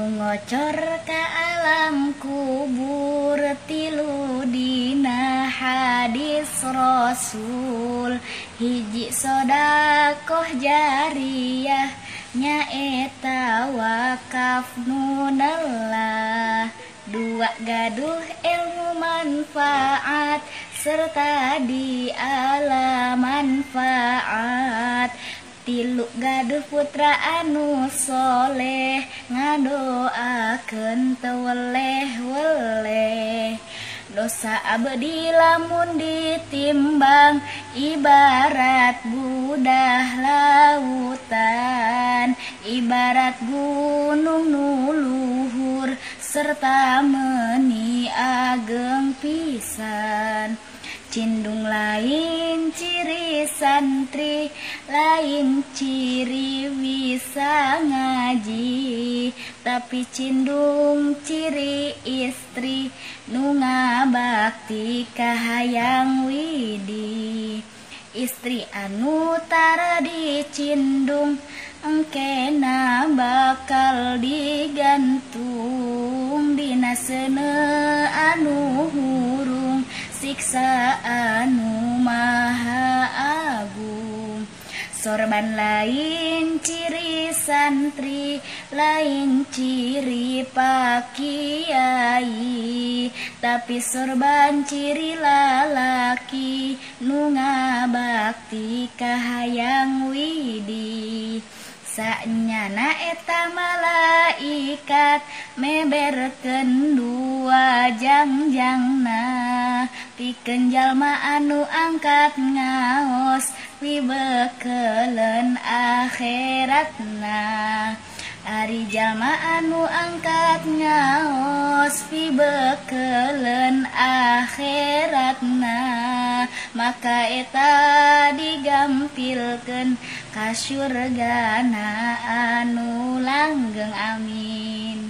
Nu ngocor ka alam kubur tilu dina hadis Rasul. Hiji sodakoh jariyah nyaeta wakaf nu nelah. Dua gaduh ilmu manfaat serta di alam manfaat. Tilu gaduh putra anu soleh ngadoakeun teu weleh-weleh. Dosa abdi lamun ditimbang ibarat budah lautan, ibarat gunung nu luhur serta meuni ageng pisan. Cindung lain ciri santri, lain ciri bisa ngaji, tapi cindung ciri istri nu ngabakti ka hayang widi. Istri anu tara dicindung engkena bakal digantung dina seuneu anu hurung siksa anu maha agung. Sorban lain ciri santri, lain ciri pak kiai, tapi sorban ciri lalaki nu ngabakti ka hayang widi. Sanyana eta malaikat meberkeun dua jangjangna, pikeun jalma anu angkat ngaos pibekeleun akhiratna. Ari jalma anu angkat ngaos pibekeleun akhiratna, maka eta digampilkeun ka surgana anu langgeng. Amin.